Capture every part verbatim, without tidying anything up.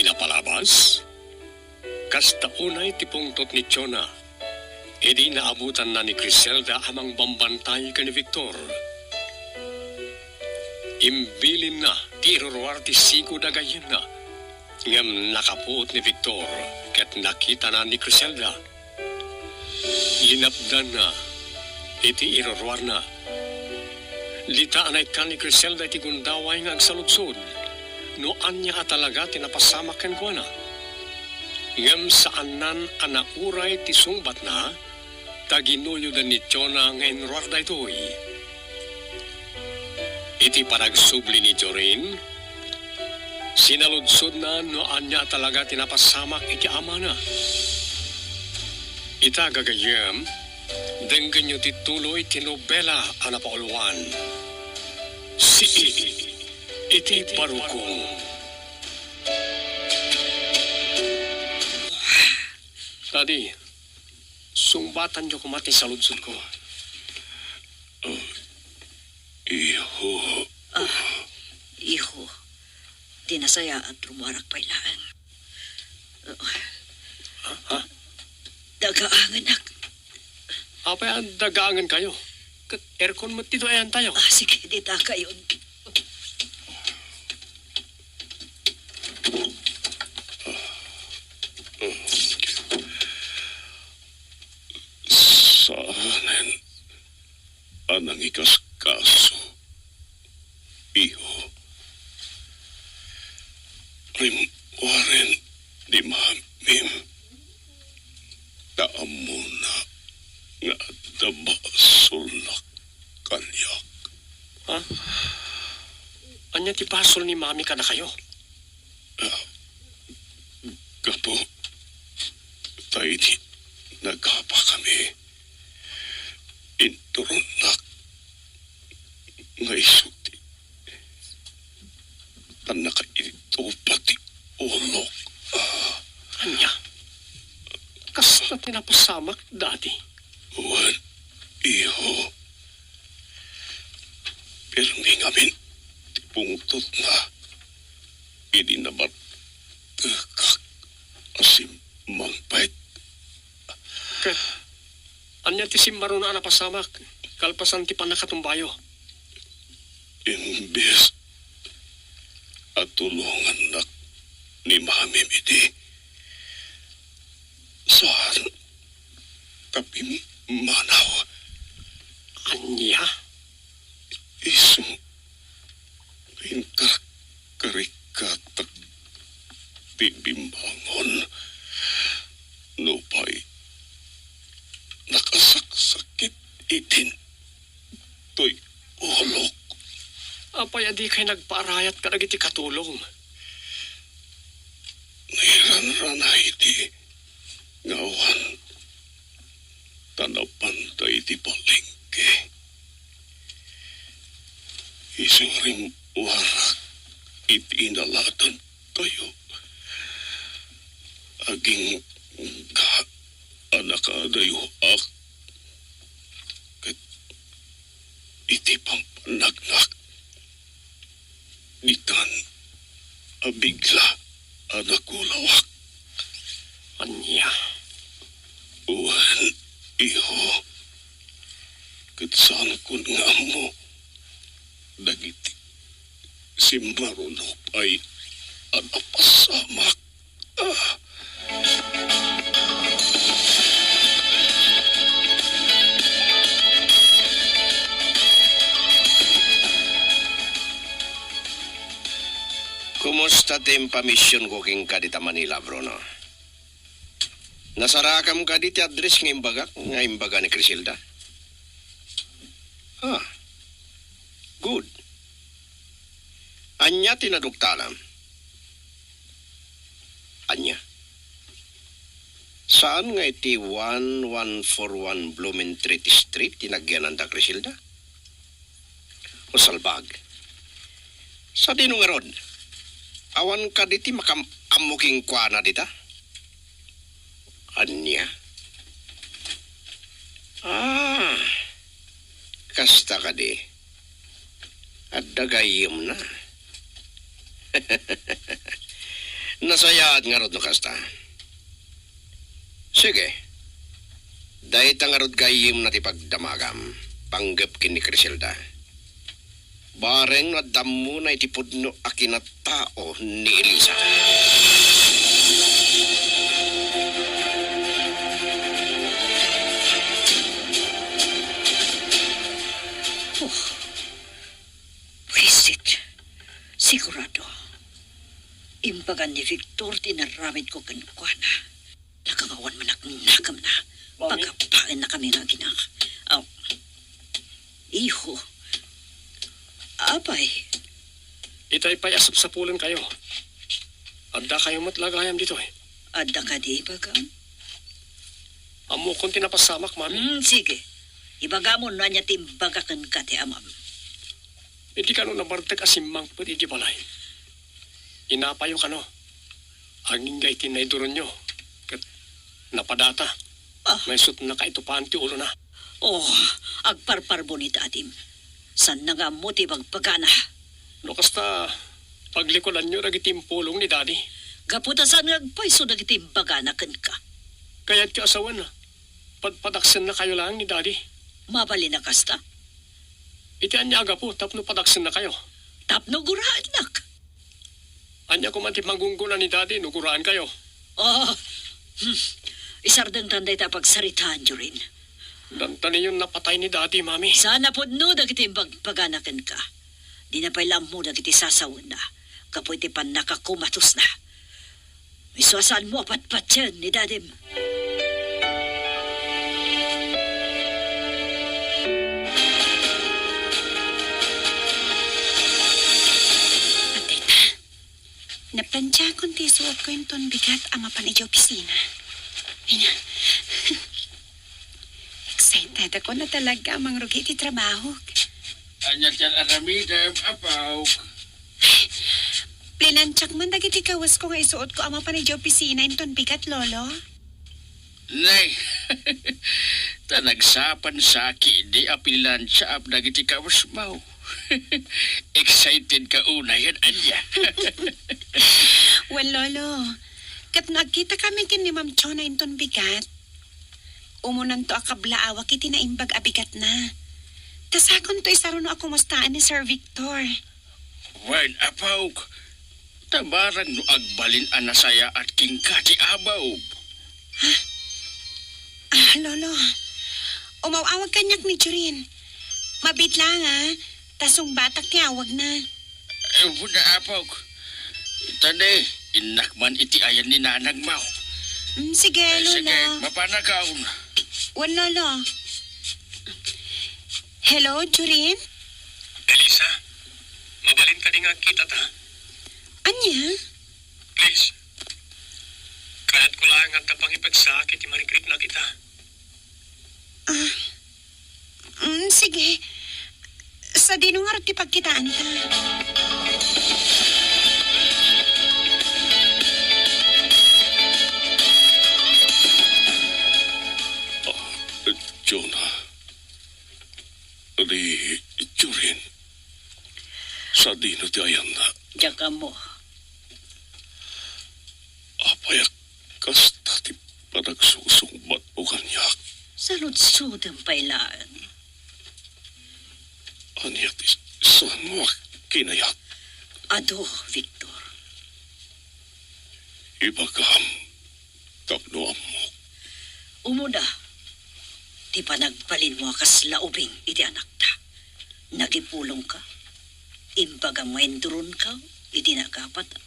napalabas? Kasta unay ti pungtot ni Jonah idi naabutanna ni Criselda a mangbambantay ken ni Victor. Imbilinna ti iruruar ti sigud a gayyemna, ngem nakapuot ni Victor ket nakitana ni Criselda. Linapdanna iti iruruarna. Dita a naikkan ni Criselda iti gundaway nga agsaludsod no ania a talaga ti napasamak kenkuana. Ngem saannan a nauray ti sungbatna, ta ginuyodan ni Jonah nga inruar daytoy. Iti panagsubli ni Jorin, sinaludsodna no ania a talaga ti napasamak iti amana. Ita, gagayyem, denggenyo ti tuloy ti nobela a napauluan, Sii iti Barukong. Daddy, sungbatanyo koma ti saludsodko. Iho. Ah, iho. Di nasayaat, rumuarak pay laeng. Ah, ah. Dagaangenak. Apay a dagaangenkayo? Ket aircon met ti duayantayo. Ah, sige, dita kayon. Saanen a nangikaskaso, iho. Rimmuaren ni mamim, ta ammona nga adda basolnak kaniak. Ha? Ania ti basol ni mami kadakayo? Ah, gapu ta idi nagapakami, inturonnak nga isu ti pannakaitupa ti ulok. Ah. Ania? Kasta ti napasamak, Daddy? Wen, iho. Pirmi ngamin ti pungtotna idi nabattekak a simmangpet. Ket ania ti simmaruna a napasamak kalpasan ti pannakatumbayo? Imbes a tulongannak ni mamim idi, saan ta pimmanaw. Ania? Isu nga inkarkarikatak ti bimbangon. Nupay nakasaksakit itin toy ulok. Apay a dikay nagpaarayat kadagiti katulong? Nairanranay ti ngawan ta napanta iti palengke. Isu rimmuarak iti inaladantayo. Agingga a nakadayoak ket iti pampannagnak, ditan a bigla a nakulawak. Ania? Wen, iho, ket saankon nga ammo dagiti simmaruno pay a napasamak. Ah. Kumusta ti impamisionko kenka dita Manila, Bruno? Nasarakam kadi ti address nga imbagak, nga imbaga ni Criselda? Ah, good. Ania ti naduktalam? Ania? Saan nga iti one one four one Blumentritt Street ti nagyananda, Criselda? O salbag. Sadino ngarud? Awan kadi ti makam-ammo kenkuana dita? Ania? Ah, kasta kadi. Adda gayyemna. Nasayaat ngarud no kasta. Sige. Dayta ngarud gayyemna ti pagdamagam, panggep ken ni Criselda. Bareng no adda ammona iti pudno a kinatao ni Elisa. Oh, buisit. Sigurado. Imbaga ni Victor ti inaramidko kenkuana. Nakangawan man a nakamna. Mami? Pagabaennakami nga aginak. Aw. Iho. Apay. Itay pay a sapsapulenkayo. Addakayo met la gayam ditoy. Adda kadi ibagam? Ammokon ti napasamak, Mami. Hmm, sige. Ibagam no ania ti imbaga kenka ti amam. Idi kano nabartek a simmangpet idi balay. Inapayo kano. Agingga iti naiduronyo. Ket napadata. Ah. Maisut nakaitupan ti ulona. Oh, agparparbon ni dadim. Saan na nga ammo ti ibagbagana? No kasta, paglikudanyo dagiti impulong ni Daddy. Gapu ta saan nga agpayso dagiti imbagana kenka. Kayatyo a sawen, padpadaksennakayo laeng ni Daddy. Mabalin a kasta? Iti ania a gapu tapno padaksennakayo? Tapno guraennak. Ania koma ti magunggona ni Daddy no guraenkayo? Oh, hmm. Isardengtan dayta a pagsaritaan, Jorin. Dantaniyon napatay ni Daddy, Mami. Saan a pudno dagiti imbag-, imbagana kenka. Dina pay la ammo dagiti sasawenna gapu iti pannakakomatosna. Isu a saanmo a patpatien ni Dadim. At dayta, naplantsaakon ti isuotko inton bigat a mapan idiay opisina. Ania? Excited ako na talaga a mangrugi ti trabahok. Ania ti aramidem, Apo? Linansiak man dagiti kawesko nga isuotko a mapan idiay opisina inton bigat, Lolo. Nay, ta nagsapan sa ketdi a pilansiaam dagiti kawesmo. Excited ka unay, ania? Wen, Lolo. Ket no agkitakami ken ni Ma'am Chona inton bigat, umunanto a kablaawak iti naimbag a bigatna. Ta sakonto isaruno a kumustaan ni Sir Victor. Wen, Apok, ta barang no agbalin a nasayaat kenka ti amaom. Ha? Ah, Lolo, umaw-awag kaniak ni Jorin. Mabiit laeng, a, ta sungbatak ti awagna. Eh, wen, Apok. Ita ne, innak man iti ayan ni nanangmo. Mm, sige, eh, Lolo. Sige, mapanakaon. Wen, Lolo. Hello, Jorin? Elisa, mabalin kadi nga agkitata? Ania? Please. Kayatko laeng nga adda pangipagsaak iti marikriknak ita. Ah, mm, sige. Sadino ngarud ti pagkitaanta? Ah, Jonah. Di, Jorin. Sadino ti ayanna? Diak ammo. Apay a kasta ti panagsusungbatmo kaniak? Saludsodem pay laeng. Ania ti saanmo a kinayat? Adu, Victor. Ibagam tapno ammok. Umuna, ti panagbalinmo a kasla ubing iti anakta. Nagipulongka. Imbagam nga induronka iti nagapata.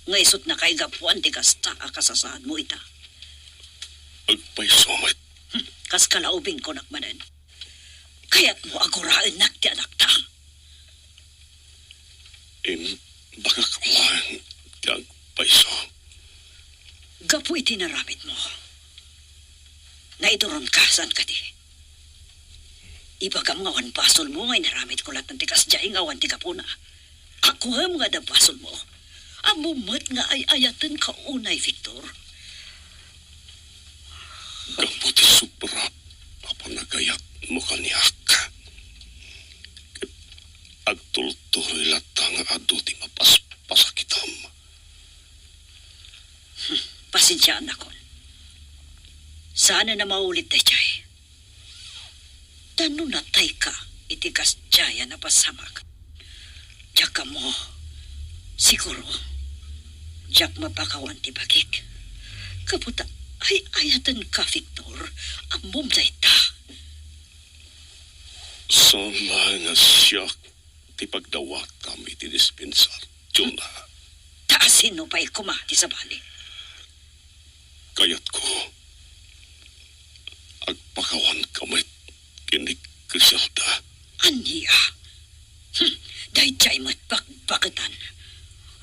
Nga isut' nakaigapuan ti kasta a kasasaadmo ita. Agpayso met. Hmm, kas kalaubing kunak manen. Kayatmo a guraennak ti anakta? Imbagak laeng ti agpayso. Gapu iti inaramidmo, naiduronka, saan kadi? Ibagam nga awan basolmo nga inaramidko laeng ti kasdiay nga awan ti gapuna. Kukuam nga adda basolmo. Ammom met nga ay-ayatenka unay, Victor. Gapu ti sobra a panagayatmo kaniak, ket agturturoy latta nga adu ti mapaspasakitam. Pasensiaennakon. Saanen a maulit daydiay. Ta no natayka iti kasdiay a napasamak, diak ammo. Siguro, diak mapakawan ti bagik. Gapu ta ay-ayatenka, Victor. Ammom dayta. Saan laeng a siak ti pagdawatam iti dispensar, Jonah. Ta asino pay koma ti sabali? Kayatko, agpakawanka met ken ni Criselda. Ania? Hmm, daydiay met bakbaketan.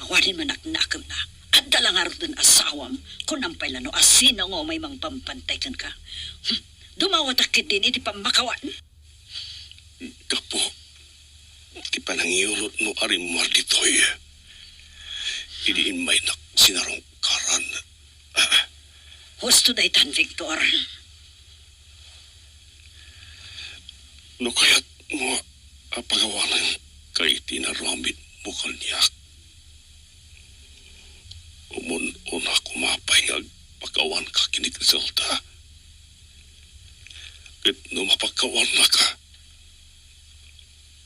Awanen manaknakemna. Adda la ngaruden asawam, kunam pay la no asino nga umay mangbambantay kenka. Hmm, dumawatak ketdin iti pammakawan. Gapu ti panangiyurotmo a rimmuar ditoy, idi immaynak sinarungkaran. Husto daytan, Victor. No kayatmo a pakawanenka iti inaramidmo kaniak, umun-una koma pay nga agpakawanka ken ni Criselda. Ket no mapakawannaka,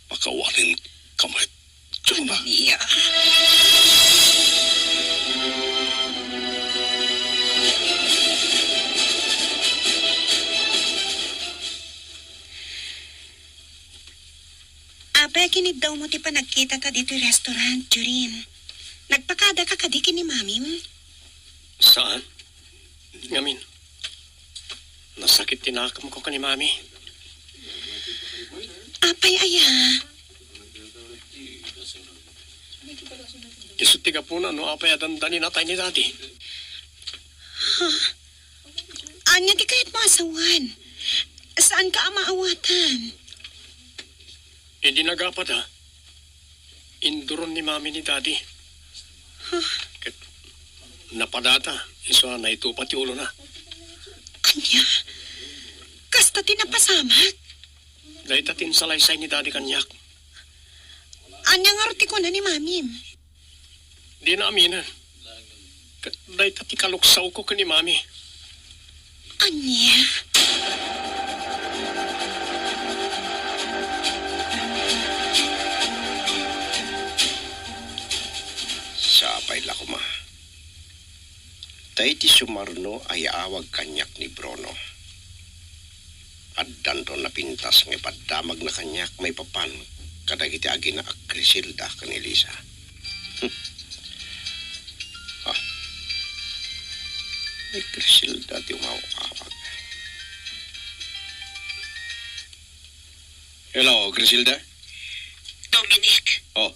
pakawanenka met, Jonah. Ania? Apay a kiniddawmo ti panagkitata ditoy restaurant, Jorin? Nagpakadaka kadi ken ni Mamim? Saan? Ngamin, nasakit ti nakemko ken ni Mami. Apay aya? Isu ti gapuna no apay a dandani natay ni Daddy. Huh? Ania ti kayatmo a sawen? Saanka a maawatan? Idi nagapada, induron ni Mami ni Daddy. Huh? Ket napadata, isu a naitupa ti ulona. Ania? Kasta ti napasamak? Dayta ti insalaysay ni Daddy kaniak. Ania ngarud ti kuna ni Mamim? Dina aminen. Ket dayta ti kaluksawko ken ni Mami. Ania? Sapay la koma. Ta iti sumarno a yaawag kaniak ni Bruno, addanto napintas nga ipaddamagna kaniak maipapan kadagiti agina a Criselda ken Elisa. Ah, ni Criselda ti umawag. Hello, Criselda? Dominic? Oh.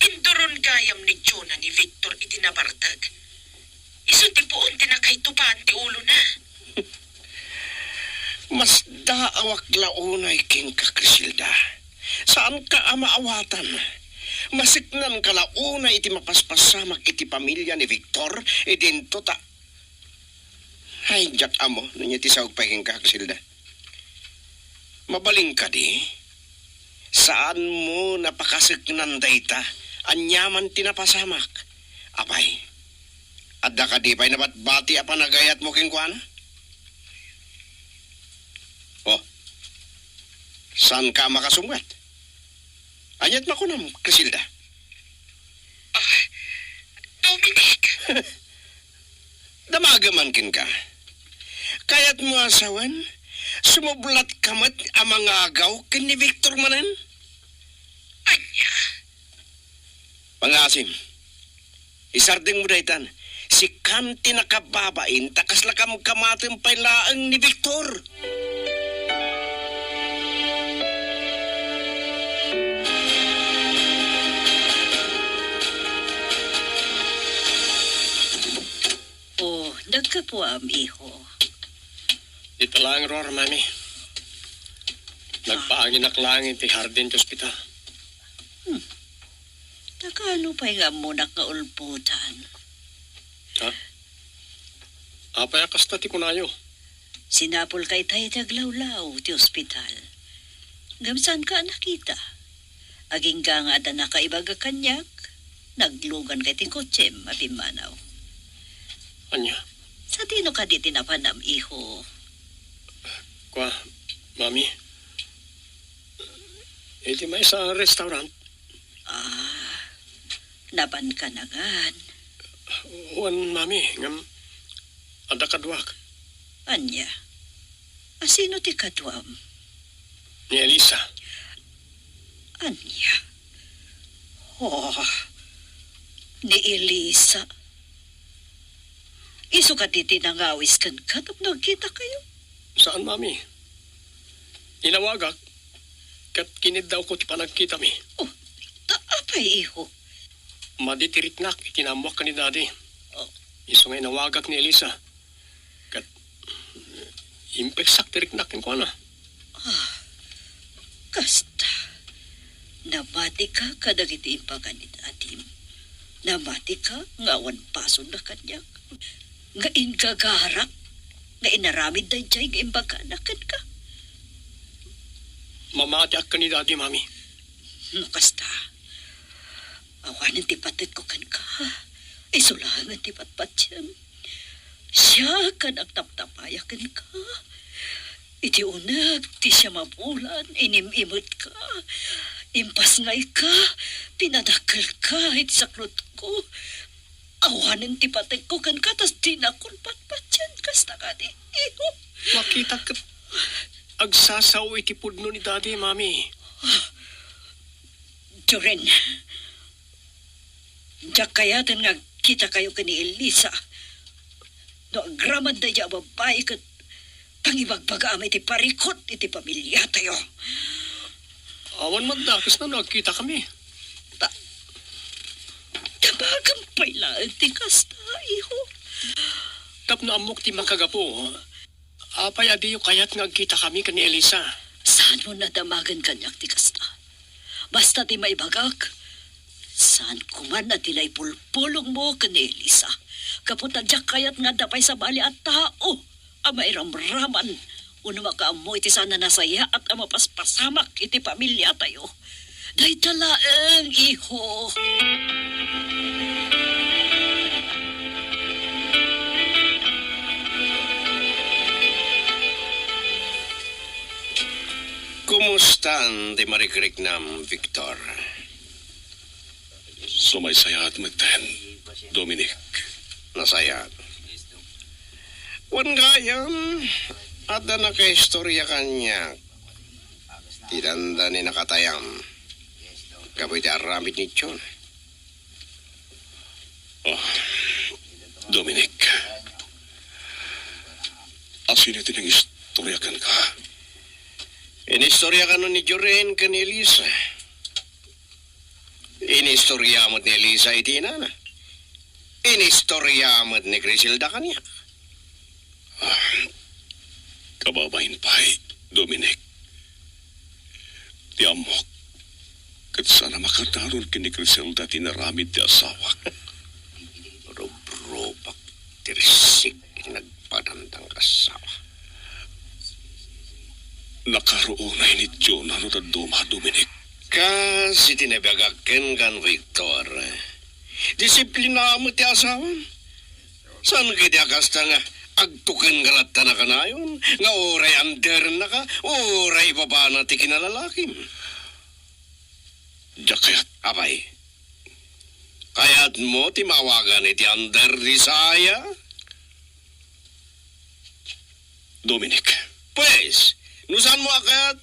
Induron gayam ni Jonah ni Victor iti nabartag. Isu ti puon ti nakaitupan ti ulona. Masdaawak la unay kenka, Criselda. Saanka a maawatan. Masiknanka la unay iti mapaspasamak iti pamilia ni Victor, idinto ta. Ay, diak ammo no ania ti saok pay kenka, Criselda. Mabalin kadi? Saanmo napakaseknan dayta? Aniaman ti napasamak? Apay, adda kadi pay nabatbati a panagayatmo kenkuana? Oh, saanka a makasumgat? Aniat makunam, Criselda? Ah, Dominic! Damagem man kenka. Kayatmo a sawen, sumublatka met a mangagaw ken ni Victor manen? Ania? Pangaasim, isardengmo daytan, sikan ti nakababain ta kasla kamkamatem pay laeng ni Victor. Oh, nagkapuam, iho. Dita laeng ruar, Mami. Ah. Nagpaanginak laeng iti hardin ti ospital. Hmm. Ta kaano pay nga ammonak nga ulpotan? Ha? Apay a kasta ti kunayo? Sinapulka itay ti aglawlaw ti ospital. Ngem saanka a nakita. Agingga nga adda nakaibaga kaniak, nagluganka iti kotsem a pimmanaw. Ania? Sadino kadi ti napanam, iho? Kua, Mami. Iti maysa a restaurant. Ah, napanka ngan? Wen, Mami, ngem adda kaduak. Ania? A sino ti kaduam? Ni Elisa. Ania? Oh, ni Elisa. Isu kadi ti nangawis kenka tapno agkitakayo? Saan, Mami. Inawagak, ket kiniddawko ti panagkitami. Oh, ta-, apay, iho? Madi ti riknak iti naammoak ken ni Daddy. Oh. Isu nga inawagak ni Elisa. Ket impeksak ti riknak kenkuana. Ah, kasta, namatika kadagiti imbaga ni dadim. Namatika nga awan basolda kaniak. Nga ingagarak nga inaramidda idiay nga imbagana kenka. Mamatiak ken ni Daddy, Mami. No kasta, awanen ti patekko kenka. Isu laengen ti patpatiem. Siak a nagtaptapaya kenka. Iti uneg ti siam a bulan, inim-imetka, impasngayka, pinadakkelka iti saklotko. Awanen ti patekko kenka, tas dinakon patpatien, kasta kadi, iho. Makitak ket agsasao iti pudno ni Daddy, Mami. Joren, diak kayaten nga agkitakayo ken ni Elisa. No agraman daydiay a babbai ket pangibagbagaam iti parikut iti pamiliatayo. Awan met dakes no agkitakami. Ta-, ta baga pay laeng ti kasta, iho. Tapno ammok ti makagapu, apay a diyo kayat nga agkitakami ken ni Elisa? Saan mo nadamagen kaniak ti kasta? Basta ti maibagak, saan koman a ti la ipulpulongmo ken ni Elisa. Gapu ta diak kayat nga adda pay sabali a tao a mairamraman wenno makaammo iti saan a nasayaat a mapaspasamak iti pamiliatayo. Dayta laeng, iho. Kumustan ti marikriknam, Victor? Sumaysayaat metten, Dominic. Nasayaat. Wen gayam, adda nakaistorya kaniak ti dandani nakatayam gapu iti aramid ni John. Oh, Dominic, asino ti nangistorya kenka? Inistorya kano ni Joren ken ni Elisa. Inistorya met ni Elisa iti inana. Inistorya met ni Criselda kaniak. Ah, kababain pay, Dominic. Ti ammok, ket saan a makadanon ken ni Criselda ti inaramid ti asawak. Rubrupak ti risik iti nagpadandang asawa. Nakaruonay ni Jonah no dadduma, Dominic. Kas iti nabagak kenkan, Victor, disiplinam ti asawam. Saan kadi a kasta nga agtuken nga latta nakanayon, nga uray anderennaka, uray ibabana ti kinalalakim? Diak kayat. Apay, kayatmo ti maawagan iti under ni Saya? Dominic. Pues, no saanmo a kayat,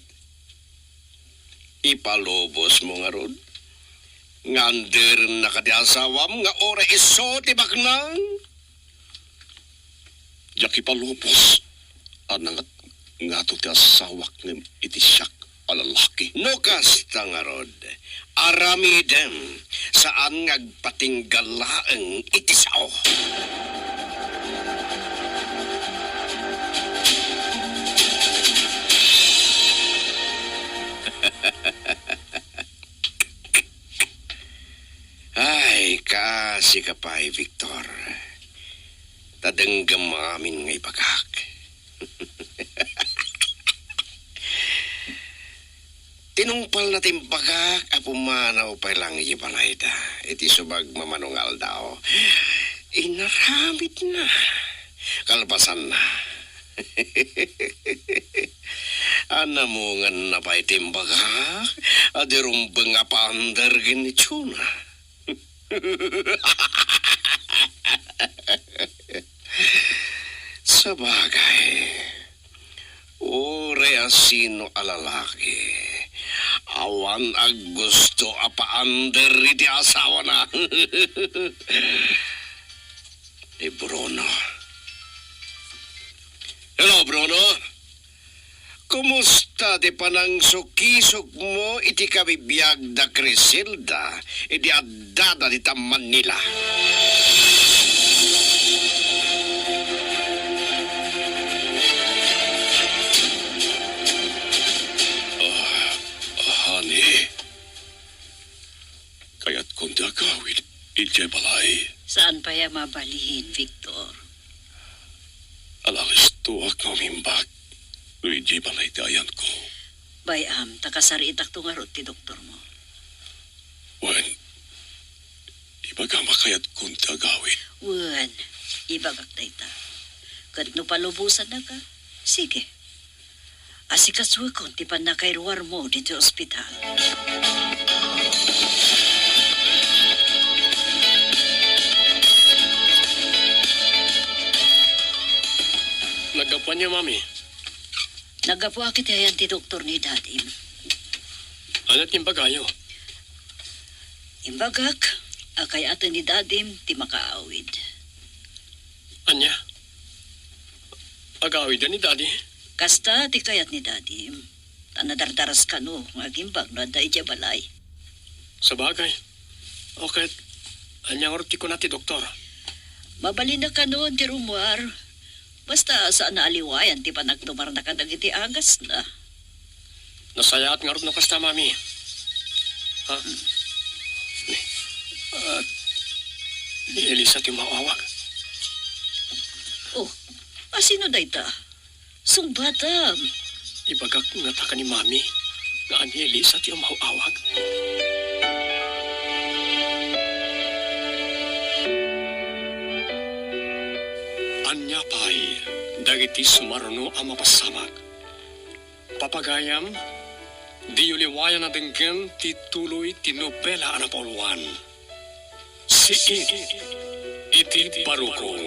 ipalubosmo ngarud nga anderennaka ti asawam nga uray isu ti baknang? Diak ipalubos a nangat-ngato ti asawak ngem iti siak a lalaki. No kasta ngarud, aramidem saan nga agpatinggal laeng iti sao. Ay, kaasi ka pay, Victor. Ta denggem amin nga ibagak. Tinungpalna ti imbagak a pumanaw pay lang iti balayda iti subag mamano nga aldaw. Inaramidna. Kalpasanna. Anamunganna pay ti imbagak a di rumbeng a paander ken ni Chona. Sabagay, uray a sino a lalaki, awan a gusto a paander iti asawana. Ni Bruno. Hello, Bruno. Kumusta ti panangsukisokmo iti kabibiag da Criselda idi addada dita Manila? Ah, honey, kayatkon ti agawid idiay balay. Saan pay a mabalin, Victor? Alalis tuak nga umimbag no idiay balay ti ayanko. Bay-am, ta kasaritakto ngarud ti doktormo. Wen, ibagam a kayatkon ti agawid. Wen, ibagak dayta. Ket no palubosannaka, sige. Asikasuekon ti pannakairuarmo ditoy ospital. Naggapuanyo, Mami? Naggapuak iti ayan ti doktor ni Dadim. Ania ti imbagayo? Imbagak a kayat ni Dadim ti makaawid. Ania? Agawid ni Dadi? Kasta ti kayat ni Dadim. Ta nadardaras kano nga agimbag no adda idiay balay. Sabagay. O ket, ania ngarud ti kuna ti doktor? Mabalinna kano ti rummuar. Basta saan a aliwayan ti panagtumarna kadagiti agasna. Nasayaat ngarud no kasta, Mami. Ha? Ni, ah, ni Elisa ti umawawag. Oh, asino dayta? Sungbatam. Ibagak ngata ken ni Mami nga ni Elisa ti umawawag. Ania pay dagiti sumaruno a mapasamak? Papagayam, diyo liwayan a denggen ti tuloy ti nobela a napauluan. Siit iti barukong.